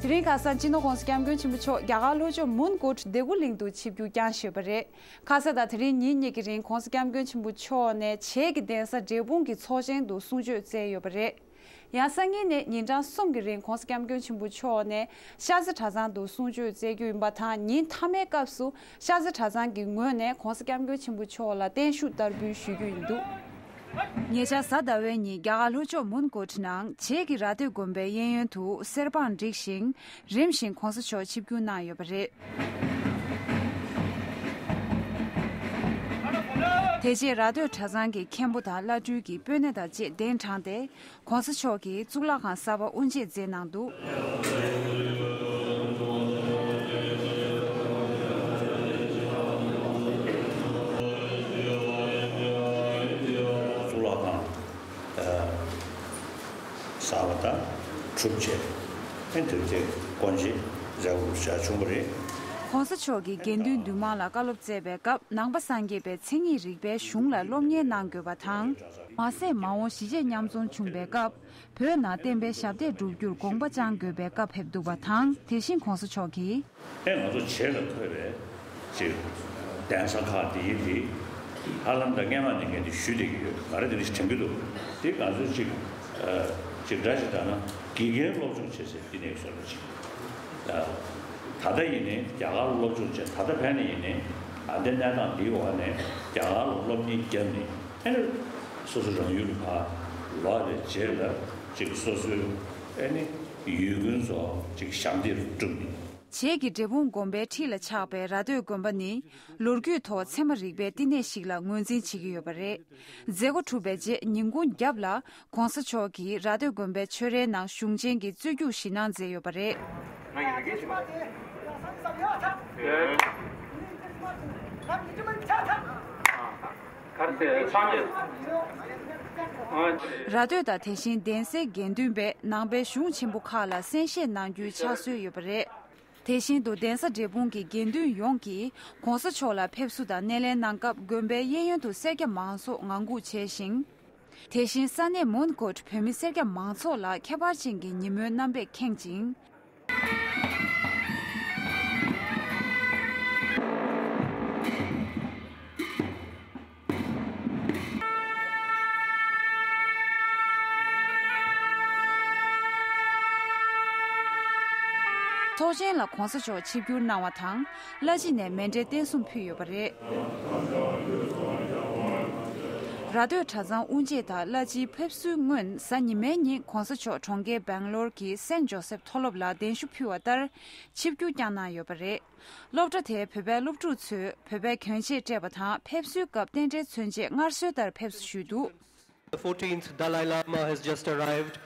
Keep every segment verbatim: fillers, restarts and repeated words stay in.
དེ་རིང་ཁ་སང་སྤྱི་ནོར་ྋགོང་ས་ྋསྐྱབས་མགོན་ཆེན་པོ་མཆོག་རྒྱ་གར་ལྷོ་ཕྱོགས་མོན་གྷོ་ལྡེ་གུ་གླིང་དུ་ཆིབས་བསྒྱུར་བསྐྱངས་ཡོད་པ་རེད། ཁ་ས་དང་དེ་རིང་ཉིན་གཉིས་ཀྱི་རིང་ྋགོང་ས་ྋསྐྱབས་མགོན་ཆེན་པོ་མཆོག་ནས་བྱེས་ཀྱི་གདན་ས་འབྲས་སྤུངས་ཀྱི་ཚོགས་ཆེན་དུ་གསུང་ཆོས་སྩལ་ཡོད་པ་རེད། ཡང་སང་ཉིན་ནས་ཉིན་གྲངས་གསུམ་གྱི་རིང་ྋགོང་ས་ྋསྐྱབས་མགོན་ཆེན་པོ་མཆོག་ནས་ཤར་རྩེ་གྲྭ་ཚང་དུ་གསུང་ཆོས་སྩལ་རྒྱུ་ཡིན་པ་དང་། ཉིན་མཐའ་མའི་སྐབས་སུ་ཤར་རྩེ་གྲྭ་ཚང་གི་ངོས་ནས་ྋགོང་ས་ྋསྐྱབས་མགོན་ཆེན་པོ་མཆོག་ལ་བརྟན་བཞུགས་བསྟར་འབུལ་ཞུ་རྒྱུ་ཡིན་འདུག་ཉེ་ཆར་གཟའ་ཟླ་བའི་ཉིན་རྒྱ་གར་ལྷོ་ཕྱོགས་མོན་གྷོ་ནང་བྱེས་ཀྱི་ར་སྟོད་དགོན་པའི་གཡས་གཡོན་དུ་གསེར་པང་བསྒྲིགས་ཤིང་། རིམ་བཞིན་ྋགོང་ས་མཆོག་ཆིབས་བསྒྱུར་གནང་ཡོད་པ་རེད། དེ་རྗེས་ར་སྟོད་གྲྭ་ཚང་གི་མཁན་པོ་དང་བླ་སྤྲུལ་གྱི་སྤོས་སྣེ་དང་བཅས་གདན་དྲངས་ཏེ། ྋགོང་ས་མཆོག་གིས་གཙུག་ལག་ཁང་གསར་པ་དབུ་འབྱེད་མཛད་གནང་འདུག་གཙུག་ལག་ཁང་གསར་པ་དང་གྲུབ་རྗེས་ཨེ་དེབ་དེ་སྐོར་གྱི་མཛད་སྒོ་བྱ་བྱུང་བ་རེད། ྋགོང་ས་མཆོག་གིས་དགེ་འདུན་འདུས་མང་ལ་བཀའ་སློབ་སྩལ་བའི་སྐབས། ནང་པ་སངས་རྒྱས་པའི་མཚན་ཉིད་རིག་པའི་གཞུང་ལ་སློབ་གཉེར་གནང་དགོས་པ་དང་། མ་ཟད་མ་འོངས་གཞིས་བྱེས་མཉམ་འཛོམས་བྱུང་བའི་སྐབས། བོད་ནང་བསྟན་པའི་ཞབས་འདེགས་བསྒྲུབ་རྒྱུར་དགོངས་པ་བཅངས་དགོས་པའི་བཀའ་ཕེབས་འདུག་པ་དང་། དེ་བཞིན་ྋགོང་ས་མཆོག་གིས། ཨེ་ང་ཚོ་བྱེས་ལ་མཁོ་བའི་ཅིག་གདན་ས་ཁག་འདི་ཡིན་འདི་ཧ་ལམ་ད་སྔས་མ་ནས་ངས་འདི་ཞུས་བསྡད་ཀྱི་ཡོད། ང་རང་འདི་འདྲ་ཞིག་དྲན་གྱི་འདུག་འདི་ང་ཚོ་ཅིག་ཅིག་འདྲ་ཞིག་ལྟར་ན་དགེ་རྒན་སློབ་སྦྱོང་བྱེད་སའི་བསྟི་གནས་བཟོ་འདྲ་ཅིག་ད་ལྟ་ཡིན་ནའི་རྒྱ་གར་སློབ་སྦྱོང་བྱས། ད་ལྟ་ཕན་ནས་ཡིན་ནའི་ཨ་འདི་གནས་སྟངས་འདིའི་འོག་ནས་རྒྱ་གར་ལ་སློབ་གཉེར་བརྒྱབ་ནས་ཨེ་ནས་སོ་སོ་རང་ཡུལ་ལ་ཕར་ལོག་པའི་རྗེས་ལ་ཅིག་སོ་སོའི་ཨེ་ནས་ཡུལ་དགོན་ཚོ་ཅིག་ཞབས་འདེགས་བསྒྲུབས་ནས། བྱེས་ཀྱི་འབྲས་སྤུངས་དགོན་པའི་འཁྲིས་ལ་ཆགས་པའི་ར་སྟོད་དགོན་པ་ནི་ལོ་རྒྱུས་ཐོག་ཚད་མ་རིག་པའི་བསྟི་གནས་ཤིག་ལ་ངོས་འཛིན་བྱེད་ཀྱི་ཡོད་པ་རེད། མཛད་སྒོ་གྲུབ་པའི་རྗེས་ཉིན་གུང་རྒྱབ་ལ་ྋགོང་ས་མཆོག་གིས་ར་སྟོད་དགོན་པའི་ཆོས་རའི་ནང་གཞུང་ཆེན་གྱི་རྩོད་རྒྱུགས་ཤིག་གནང་མཛད་ཡོད་པ་རེད། ར་སྟོད་དང་དེ་བཞིན་གདན་སའི་དགེ་འདུན་པས་ནང་པའི་གཞུང་ཆེན་པོ་ཁག་ལ་གསན་བཞེས་གནང་རྒྱུའི་ཕྱག་སྲོལ་ཡོད་པ་རེད། དེ་བཞིན་དུ་གདན་ས་འབྲས་སྤུངས་ཀྱི་དགེ་འདུན་ཡོངས་ཀྱིས་ྋགོང་ས་མཆོག་ལ་ཕེབས་བསུ་དང་སྣེ་ལེན་གནང་སྐབས་དགོན་པའི་གཡས་གཡོན་དུ་སེར་སྐྱ་མང་ཚོགས་ངང་སྒུག་བྱས་ཤིང་། དེ་བཞིན་ས་གནས་མོན་གྷོར་བོད་མི་སེར་སྐྱ་མང་ཚོགས་ལ་ཁྱད་པར་ཅན་གྱི་ཉིན་མོའི་རྣམ་པས་ཁེངས་ཤིང་། ཚོགས་ཆེན་ལ་ྋགོང་ས་མཆོག་ཆིབས་བསྒྱུར་གནང་བ་དང་། བླ་སྤྱི་ནས་མཎྜལ་རྟེན་གསུམ་ཕུལ་ཡོད་པ་རེད། ར་སྟོད་གྲྭ་ཚང་དབུ་འབྱེད་དང་བླ་སྤྱིའི་ཕེབས་བསུའི་སྔོན། གཟའ་ཉི་མའི་ཉིན་ྋགོང་ས་མཆོག་གྲོང་ཁྱེར་སྦེང་ལོར་གྱི་སེན་ཇོ་སེབ་མཐོ་སློབ་ལ་གདན་ཞུ་ཕུལ་བ་ལྟར་ཆིབས་བསྒྱུར་བསྐྱངས་གནང་ཡོད་པ་རེད། སློབ་གྲྭ་དེའི་བོད་པའི་སློབ་ཕྲུག་ཚོས་བོད་པའི་གྱོན་ཆས་སྤྲས་པ་དང་། ཕེབས་བསུའི་སྐབས་རྟེན་འབྲེལ་མཚོན་ཆེད་སྔར་སྲོལ་ལྟར་ཕེབས་བསུ་ཞུས་འདུག The fourteenth Dalai Lama has just arrived.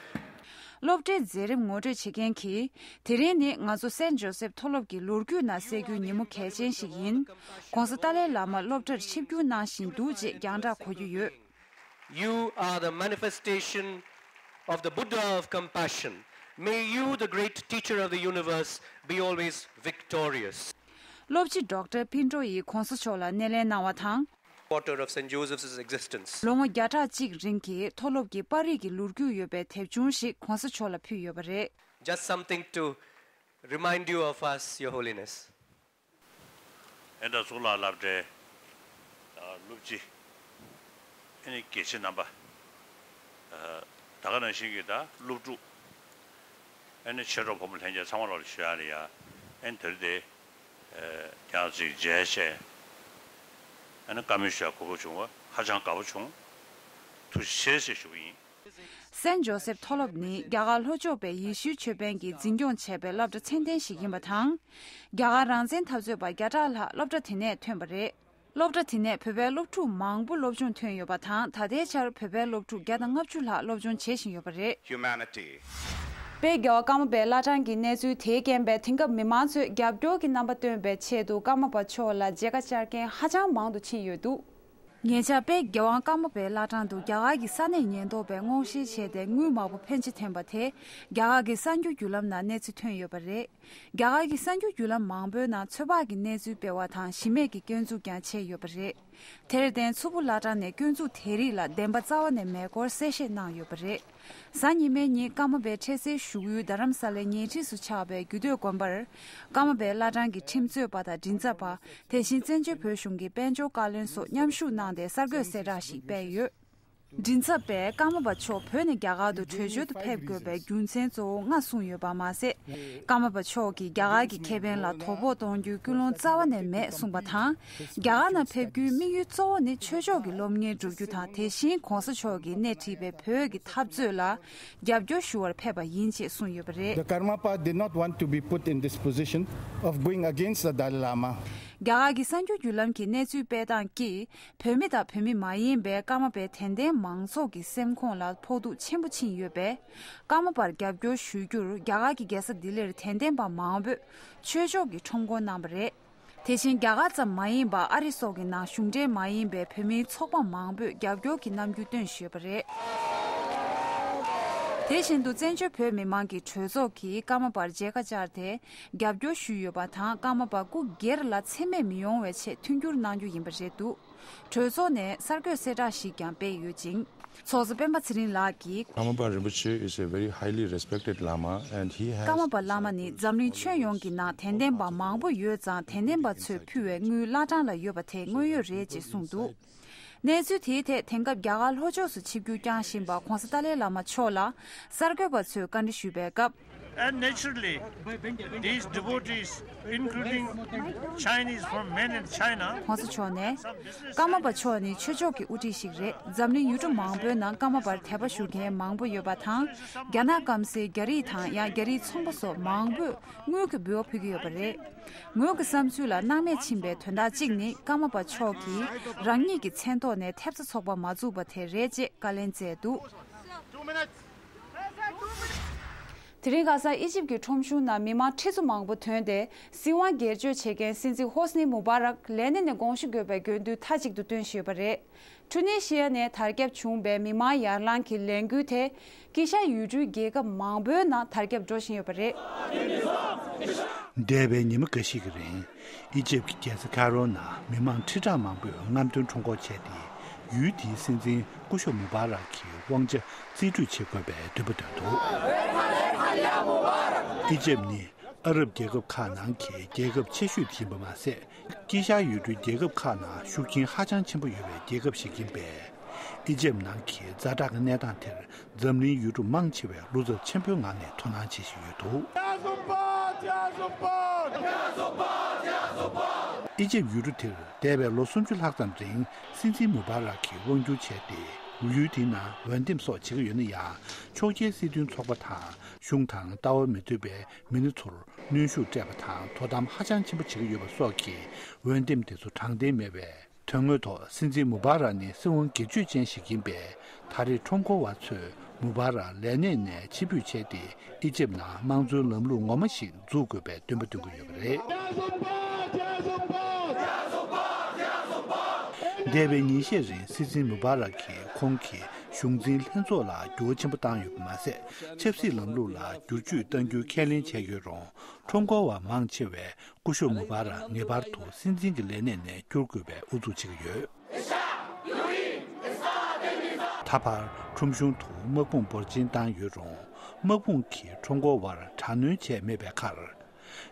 སློབ་གྲྭའི་མཛད་རིམ་ངོ་སྤྲོད་བྱེད་མཁན་གྱིས། དེ་རིང་ནི་ང་ཚོ་སེན་ཇོ་སེབ་མཐོ་སློབ་ཀྱི་ལོ་རྒྱུས་ནང་གསལ་རྒྱུའི་ཉིན་མོ་གལ་ཆེན་ཞིག་ཡིན། ྋགོང་ས་ཏཱ་ལའི་བླ་མ་སློབ་གྲྭར་ཆིབས་བསྒྱུར་གནང་བཞིན་འདུག་ཅེས་རྒྱང་བསྒྲགས་གོ་རྒྱུ་ཡོད། You are the manifestation of the Buddha of compassion. May you, the great teacher of the universe, be always victorious. སློབ་སྤྱི་ཌོག་ཊར་པིན་ཀྲོ་ཡིས་ྋགོང་ས་མཆོག་ལ་སྣེ་ལེན་གནང་བ་དང་། Quarter of Saint Joseph's existence. ལོ་ངོ་བརྒྱ་ཕྲག་གཅིག་རིང་གི་མཐོ་སློབ་ཀྱི་པར་རིས་ཀྱི་ལོ་རྒྱུས་ཡོད་པའི་དེབ་ཆུང་ཞིག་ྋགོང་ས་མཆོག་ལ་ཕུལ་ཡོད་པ་རེད། Just something to remind you of us, Your Holiness. ཨེ་ད་གཙུག་ལག་སློབ་གྲྭའི་སློབ་སྤྱི། ཨེ་ནི་དགེ་ཆེ་རྣམ་པ། ད་ག་ནང་བཞིན་གྱི་ད་སློབ་ཕྲུག་ཨེ་ནི་མཆེད་གྲོགས་ཕོ་མོ་ལྷན་རྒྱས་ཚང་མ་ལ་ཞུ་ཡ་ལ་ཡ། ཨེ་ནི་དེ་རིང་དེ་ཡང་ཅིག་མཇལ་བྱས། ཨེ་ནི་བཀའ་མོལ་ཞུ་ཡ་གོ་སྐབས་བྱུང་བ་ཧ་ཅང་དགའ་པོ་བྱུང་། ཐུགས་རྗེ་ཆེ་ཞེས་ཞུ་གི་ཡིན། སེན་ཇོ་སེབ་མཐོ་སློབ་ནི་རྒྱ་གར་ལྷོ་ཕྱོགས་པའི་ཡེ་ཤུའི་ཆོས་དཔོན་གྱིས་འཛིན་སྐྱོང་བྱས་པའི་སློབ་གྲྭ་ཚད་ལྡན་ཞིག་ཡིན་པ་དང་། རྒྱ་གར་རང་བཙན་འཐབ་རྩོད་པ་བརྒྱ་ཕྲག་ལྷག་སློབ་གྲྭ་དེ་ནས་ཐོན་པ་རེད། སློབ་གྲྭ་དེ་ནས་བོད་པའི་སློབ་ཕྲུག་མང་པོ་སློབ་སྦྱོང་ཐོན་ཡོད་པ་དང་། ད་ལྟའི་ཆར་བོད་པའི་སློབ་ཕྲུག་བརྒྱ་དང་ལྔ་བཅུ་ལྷག་སློབ་སྦྱོང་བྱེད་བཞིན་ཡོད་པ་རེད། Humanity. དཔལ་རྒྱལ་བ་ཀརྨ་པའི་བླ་བྲང་གི་གནས་ཚུལ་དེའི་རྐྱེན་པས། དེང་སྐབས་མི་མང་ཚོས་རྒྱབ་སྐྱོར་གྱི་རྣམ་པ་སྟོན་པའི་ཆེད་དུ་ཀརྨ་པ་མཆོག་ལ་མཇལ་ཁ་བཅར་མཁན་ཧ་ཅང་མང་དུ་ཕྱིན་ཡོད་འདུག་ཉེ་ཆར་དཔལ་རྒྱལ་དབང་ཀརྨ་པའི་བླ་བྲང་དུ་རྒྱ་གར་གྱི་ས་གནས་ཉེན་རྟོག་པས་སྔོག་བཤེར་བྱས་ཏེ། དངུལ་མང་པོ་ཕོན་ཆེ་ཐོན་པ་དེ་རྒྱ་གར་གྱི་གསར་འགྱུར་བརྒྱུད་ལམ་ནང་གནས་ཚུལ་ཐོན་ཡོད་པ་རེད། རྒྱ་གར་གྱི་གསར་འགྱུར་བརྒྱུད་ལམ་མང་པོའི་ནང་ཚོད་དཔག་གི་གནས་ཚུལ་སྤེལ་བ་དང་། གཞི་མེད་ཀྱི་སྐྱོན་འཛུགས་ཀྱང་བྱས་ཡོད་པ་རེད། དེར་བརྟེན། མཚུར་ཕུ་བླ་བྲང་ནས་སྐྱོན་འཛུགས་དེ་རིགས་ལ་བདེན་པ་རྩ་བ་ནས་མེད་སྐོར་གསལ་བཤད་གནང་ཡོད་པ་རེད། གཟའ་ཉི་མའི་ཉིན་ཀརྨ་པའི་འཕྲལ་སེལ་བཞུགས་ཡུལ་རྡ་རམ་ས་ལའི་ཉེ་འཁྲིས་སུ་ཆགས་པའི་རྒྱུད་སྟོད་དགོན་པར། ཀརྨ་པའི་བླ་བྲང་གི་ཁྲིམས་རྩོད་པ་དང་མགྲིན་ཚབ་པ། དེ་བཞིན་བཙན་བྱོལ་བོད་གཞུང་གི་དཔལ་འབྱོར་བཀའ་བློན་སོགས་མཉམ་ཞུགས་གནང་སྟེ་གསར་འགོད་གསལ་བསྒྲགས་ཤིག་སྤེལ་ཡོད། མགྲིན་ཚབ་པས་ཀརྨ་པ་མཆོག་བོད་ནས་རྒྱ་གར་དུ་བྲོས་བྱོལ་དུ་ཕེབས་དགོས་པའི་རྒྱུ་མཚན་གཙོ་བོ་ལྔ་གསུངས་ཡོད་པ་མ་ཟད། ཀརྨ་པ་མཆོག་གིས་རྒྱ་གར་གྱི་ཁེ་ཕན་ལ་དོ་ཕོག་གཏོང་རྒྱུའི་ཀུན་སློང་རྩ་བ་ནས་མེད་གསུངས་པ་དང་། རྒྱ་གར་ནང་ཕེབས་རྒྱུའི་དམིགས་ཡུལ་གཙོ་བོ་ནི་ཆོས་ཕྱོགས་ཀྱི་སློབ་གཉེར་བསྒྲུབ་རྒྱུ་དང་། དེ་བཞིན་གོང་ས་མཆོག་གིས་སྣེ་ཁྲིད་པའི་བོད་ཀྱི་འཐབ་རྩོད་ལ་རྒྱབ་སྐྱོར་ཞུ་བར་ཕེབས་པ་ཡིན་ཅེས་གསུངས་ཡོད་པ་རེད། The Karmapa did not want to be put in this position of going against the Dalai Lama. རྒྱ་གར་གྱི་གསར་འགྱུར་བརྒྱུད་ལམ་གྱིས་གནས་ཚུལ་སྤེལ་སྟངས་ཀྱིས། བོད་མི་དང་བོད་མི་མ་ཡིན་པའི་ཀརྨ་པའི་དད་ལྡན་མང་ཚོགས་ཀྱི་སེམས་ཁོངས་ལ་ཕོག་ཐུག་ཆེན་པོ་ཕྱིན་ཡོད་པས། ཀརྨ་པར་རྒྱབ་སྐྱོར་ཞུ་རྒྱུར་རྒྱ་གར་གྱི་རྒྱལ་ས་ལྡི་ལིར་དད་ལྡན་པ་མང་པོས་ཆོས་ཕྱོགས་ཀྱི་ཁྲོམ་སྐོར་གནང་བ་རེད། དེ་བཞིན་རྒྱ་གར་ཙམ་མ་ཡིན་པར་ཨ་རི་སོགས་ཀྱི་ནང་གཞུང་འབྲེལ་མ་ཡིན་པའི་བོད་མིའི་ཚོགས་པ་མང་པོས་རྒྱབ་སྐྱོར་གྱི་རྣམ་འགྱུར་སྟོན་བཞིན་ཡོད་པ་རེད། དེ་བཞིན་དུ་བཙན་བྱོལ་བོད་མི་མང་གི་གྲོས་ཚོགས་ཀྱིས་ཀརྨ་པར་མཇལ་ཁ་བཅར་ཏེ་རྒྱབ་སྐྱོར་ཞུས་ཡོད་པ་དང་། ཀརྨ་པ་སྐུ་སྒེར་ལ་མཚན་སྨད་མི་ཡོང་བའི་ཆེད་མཐུན་འགྱུར་གནང་རྒྱུ་ཡིན་པ་རེད་འདུག་གྲོས་ཚོགས་ནས་གསར་འགོད་གསལ་བསྒྲགས་ཤིག་ཀྱང་སྤེལ་ཡོད་ཅིང་། ཚོགས་གཙོ་སྤེན་པ་ཚེ་རིང་ལགས་ཀྱིས། Karmapa Rinpoche is a very highly respected Lama and he has ཀརྨ་པ་བླ་མ་ནི་འཛམ་གླིང་ཁྱོན་ཡོངས་ཀྱི་ནང་དད་ལྡན་པ་མང་པོ་ཡོད་ཙང་། དད་ལྡན་པ་ཚོས་ཕུལ་བའི་དངུལ་བླ་བྲང་ལ་ཡོད་པ་དེ་དངོས་ཡོད་རེད་ཅེས་གསུངས་འདུག་གནས་ཚུལ་དེའི་ཐད་དེང་སྐབས་རྒྱ་གར་ལྷོ་ཕྱོགས་སུ་ཆིབས་བསྒྱུར་བསྐྱངས་བཞིན་པ་གོང་ས་ཏཱ་ལའི་བླ་མ་མཆོག་ལ་གསར་འགོད་པ་ཚོས་བཀའ་འདྲི་ཞུས་པའི་སྐབས། And naturally, these devotees, including Chinese from mainland China, གོང་ས་མཆོག་ནས། ཀརྨ་པ་མཆོག་ནི་ཆོས་ཕྱོགས་ཀྱི་དབུ་ཁྲིད་ཞིག་རེད། འཛམ་གླིང་ཡུལ་གྲུ་མང་པོའི་ནང་ཀརྨ་པར་དད་པ་ཞུ་མཁན་མང་པོ་ཡོད་པ་དང་། རྒྱ་ནག་སྐམ་སའི་རྒྱ་རིགས་དང་ཡང་རྒྱ་རིགས་ཚོང་པ་སོགས་མང་པོས་དངུལ་གྱི་འབུལ་བ་ཕུལ་གྱི་ཡོད་པ་རེད། ངོས་ཀྱི་བསམ་ཚུལ་ལ་སྣང་མེད་ཕྱིན་པའི་དོན་དག་གཅིག་ནི། ཀརྨ་པ་མཆོག་གིས་རང་ཉིད་ཀྱི་མཚན་ཐོག་ནས་ཐེབས་རྩ་ཚོགས་པ་མ་བཙུགས་པ་དེ་རེད་ཅེས་བཀའ་ལན་སྩལ་འདུག་དེ་རིང་ཁ་སང་ཨི་ཇིབ་ཀྱི་ཁྲོམ་གཞུང་ནང་མི་མང་ཁྲི་ཚོ་མང་པོ་ཐོན་ཏེ། སྲིད་དབང་སྒེར་གཅོད་བྱེད་མཁན་སྲིད་འཛིན་ཧོ་སི་ནི་མུ་བྷ་རག་ལས་གནས་ནས་དགོངས་ཞུ་དགོས་པའི་དགོས་འདུན་མཐའ་གཅིག་ཏུ་བཏོན་བཞིན་ཡོད་པ་རེད། ཀྲུ་ནི་ཤི་ཡ་ནས་དར་ཁྱབ་བྱུང་བའི་མི་མང་ཡར་ལངས་ཀྱི་ལས་འགུལ་དེ། དཀྱིལ་ཤར་ཡུལ་གྲུའི་རྒྱལ་ཁབ་མང་པོའི་ནང་དར་ཁྱབ་འགྲོ་བཞིན་ཡོད་པ་རེད། འདས་པའི་ཉི་མ་འགའ་ཞིག་གི་རིང་། ཨི་ཇིབ་ཀྱི་རྒྱལ་ས་ཁ་རོ་ནང་མི་མང་ཁྲི་ཕྲག་མང་པོས་རྔམ་སྟོན་ཁྲོམ་སྐོར་བྱས་ཏེ། ཡུལ་དེའི་སྲིད་འཛིན་སྐུ་ཞབས་མུ་བྷ་རག་གི་དབང་ཆ་རྩིས་སྤྲོད་བྱེད་དགོས་པའི་འདུན་པ་འདོན་འདུག་ཨི་ཇིབ་ནི་ཨ་རབ་རྒྱལ་ཁབ་ཁག་ནང་གི་རྒྱལ་ཁབ་ཆེ་ཤོས་ཡིན་པ་མ་ཟད། དཀྱིལ་ཤར་ཡུལ་གྲུའི་རྒྱལ་ཁབ་ཁག་ནང་ཤུགས་རྐྱེན་ཧ་ཅང་ཆེན་པོ་ཡོད་པའི་རྒྱལ་ཁབ་ཞིག་ཡིན་པས། ཨི་ཇིབ་ནང་གི་ཛ་དྲག་གི་གནས་སྟངས་དེར་འཛམ་གླིང་ཡུལ་གྲུ་མང་ཆེ་བས་བློ་འཚབ་ཆེན་པོའི་ངང་ནས་དོ་སྣང་བྱེད་བཞིན་ཡོད་འདུག་ཨི་ཇིབ་ཡུལ་གྲུ་དེར་འདས་པའི་ལོ་སུམ་ཅུ་ལྷག་ཙམ་རིང་སྲིད་འཛིན་མུ་བྷ་རག་གིས་དབང་སྒྱུར་བྱས་ཏེ། ཡུལ་དེའི་ནང་འོས་འདེམས་སོགས་བྱེད་ཀྱི་ཡོད་ན་ཡང་། ཕྱོགས་འགལ་སྲིད་དོན་ཚོགས་པ་དང་གཞུང་དང་ལྟ་བ་མི་མཐུན་པའི་མི་སྣ་ཚོར་གནོན་ཤུགས་སྤྲད་པ་དང་དོ་དམ་ཧ་ཅང་ཆེན་པོ་བྱེད་ཀྱི་ཡོད་པ་སོགས་ཀྱིས་འོས་འདེམས་དེ་ཚོ་དྲང་བདེན་མེད་པས། དོན་དངོས་ཐོག་སྲིད་འཛིན་མུ་བྷ་རག་ནི་སྲིད་དབང་སྒེར་གཅོད་ཅན་ཞིག་ཡིན་པས། ད་རེས་ཁྲོམ་སྐོར་བ་ཚོས་མུ་བྷ་རག་ལས་གནས་ནས་ཕྱིར་འབུད་བྱས་ཏེ། ཨི་ཇིབ་ནང་དམངས་གཙོའི་ལམ་ལུགས་ངོ་མ་ཞིག་འཛུགས་དགོས་པའི་འདུན་པ་འདོན་གྱི་ཡོད་པ་རེད། འདས་པའི་ཉིན་ཤས་རིང་སྲིད་འཛིན་མུ་བྷ་རག་གིས་ཁོང་གི་གཞུང་འཛིན་ལྷན་ཚོགས་ལ་འགྱུར་བ་ཆེན་པོ་བཏང་ཡོད་པ་མ་ཟད། ཆབ་སྲིད་ལམ་ལུགས་ལ་བསྒྱུར་བཅོས་གཏང་རྒྱུའི་ཁས་ལེན་བྱས་ཡོད་རུང་། ཁྲོམ་སྐོར་བ་མང་ཆེ་བས་སྐུ་ཞབས་མུ་བྷ་རག་ངེས་པར་དུ་སྲིད་འཛིན་གྱི་ལས་གནས་ནས་བསྐྱུར་དགོས་པའི་ཨུ་ཚུགས་བྱེད་ཀྱི་ཡོད། ད་བར་ཁྲོམ་གཞུང་དུ་དམག་དཔུང་འབོར་ཆེན་བཏང་ཡོད་རུང་། དམག་དཔུང་གིས་ཁྲོམ་སྐོར་བར་དྲག་གནོན་བྱས་མེད་པའི་ཁར།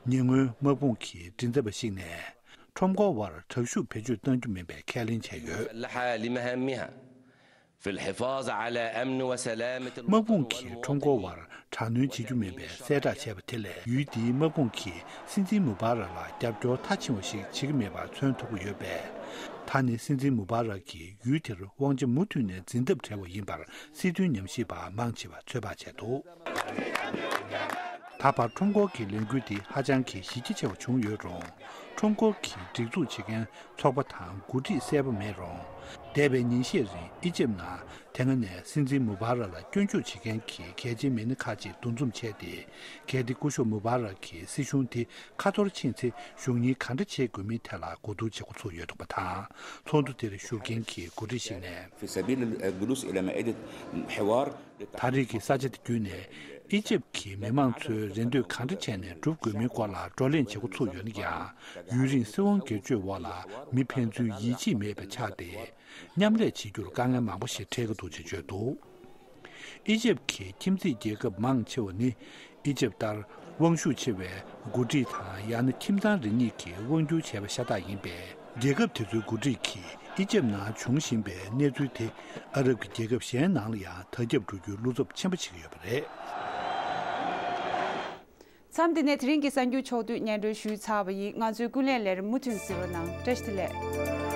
ཉེ་སྔོན་དམག་དཔུང་གི་མགྲིན་ཚབ་པ་ཞིག་ནས། ཁྲོམ་སྐོར་བར་དྲག་ཤུགས་བེད་སྤྱོད་གཏང་རྒྱུ་མིན་པའི་ཁས་ལེན་བྱས་ཡོད། المسلحة لمهامها في الحفاظ على أمن وسلامة དམག་དཔུང་གིས་ཁྲོམ་སྐོར་བར་དྲག་གནོན་བྱེད་རྒྱུ་མིན་པའི་གསལ་བསྒྲགས་བྱས་པ་དེ་ལས། ཡུལ་འདིའི་དམག་དཔུང་གིས་སྲིད་འཛིན་མུ་བྷ་རག་ལ་རྒྱབ་སྐྱོར་མཐའ་ཕྱིན་པ་ཞིག་བྱེད་ཀྱི་མེད་པ་མཚོན་ཐུབ་ཀྱི་ཡོད་པས། ད་ནི་སྲིད་འཛིན་མུ་བྷ་རག་གིས་ཡུལ་དེར་དབང་ཆ་མུ་མཐུད་ནས་འཛིན་ཐབས་བྲལ་བ་ཡིན་པར་སྲིད་དོན་ཉམས་ཞིབ་པ་མང་ཆེ་བ་ཚོད་དཔག་བྱས་འདུག་ད་བར་ཁྲོམ་སྐོར་གྱི་ལས་འགུལ་འདི་ཧ་ཅང་གི་གཞི་རྒྱ་ཆེ་བ་བྱུང་ཡོད་རུང་། ཁྲོམ་སྐོར་གྱི་སྒྲིག་འཛུགས་བྱེད་མཁན་ཚོགས་པ་དང་འགོ་ཁྲིད་གསལ་པོ་མེད་རུང་། འདས་པའི་ཉིན་ཤས་རིང་ཨི་ཇིབ་ནང་དེ་སྔ་ནས་སྲིད་འཛིན་མུ་བྷ་རག་ལ་སྐྱོན་བརྗོད་བྱེད་མཁན་གྱི་གལ་ཆེའི་མི་སྣ་ཁག་ཅིག་འདུ་འཛོམས་བྱས་ཏེ། གལ་ཏེ་སྐུ་ཞབས་མུ་བྷ་རག་གིས་སྲིད་གཞུང་དེ་ཁ་ཐོར་ཕྱིན་ཚེ་གཞུང་གཉེར་ག་འདྲ་བྱེད་དགོས་མིན་ཐད་ལ་གོ་བསྡུར་བྱེད་འགོ་ཚུགས་ཡོད་འདུག་པ་དང་། ཚོགས་འདུ་དེར་ཞུགས་མཁན་གྱི་འགོ་ཁྲིད་ཞིག་ནས། في سبيل الجلوس إلى مائدة حوار ད་རེས་ཀྱི་ས་ཆ་དེ་བརྒྱུད་ནས་ཨི་ཇིབ་ཀྱི་མི་མང་ཚོའི་རེ་འདོད་གང་འདྲ་བྱས་ནས་སྒྲུབ་དགོས་མིན་སྐོར་ལ་བགྲོ་གླེང་བྱེད་འགོ་ཚུགས་ཡོད་ན་ཡང་། ཡུན་རིང་སྲིད་དབང་སྒེར་གཅོད་འོག་ལ་མི་ཕན་ཚུན་ཡིད་ཆེས་མེད་པ་ཆགས་ཏེ། མཉམ་ལས་བྱེད་རྒྱུར་དཀའ་ངལ་མང་པོ་ཞིག་འཕྲད་ཀྱི་འདུག་ཅེས་བརྗོད་འདུག་ཨི་ཇེབ་ཀྱི་ཁྱིམ་མཚེས་རྒྱལ་ཁབ་མང་ཆེ་བ་ནི། ཨི་ཇེབ་ལྟར་དབང་ཤུགས་ཆེ་བའི་འགོ་ཁྲིད་དང་ཡང་ན་ཁྱིམ་ཚང་རེ་གཉིས་ཀྱིས་དབང་བསྒྱུར་བྱས་པ་ཤ་སྟག་ཡིན་པས། རྒྱལ་ཁབ་དེ་ཚོའི་འགོ་ཁྲིད་ཀྱིས་ཨི་ཇེབ་ནང་བྱུང་བཞིན་པའི་གནས་ཚུལ་དེ། ཨ་རབ་ཀྱི་རྒྱལ་ཁབ་གཞན་ནང་ལ་ཡང་དར་ཁྱབ་འགྲོ་རྒྱུའི་བློ་འཚབ་ཆེན་པོ་བྱེད་ཀྱི་ཡོད་པ་རེད། མཚམས་འདི་ནས་དེ་རིང་གི་གསར་འགྱུར་ཕྱོགས་བསྡུས་སྙན་སྒྲོན་ཞུས་ཚར་བ་ཡིན། ང་ཚོའི་ཀུན་གླེང་ལས་རིམ་མུ་མཐུད་གཟིགས་རོགས་གནང་། བཀྲ་ཤིས་བདེ་ལེགས།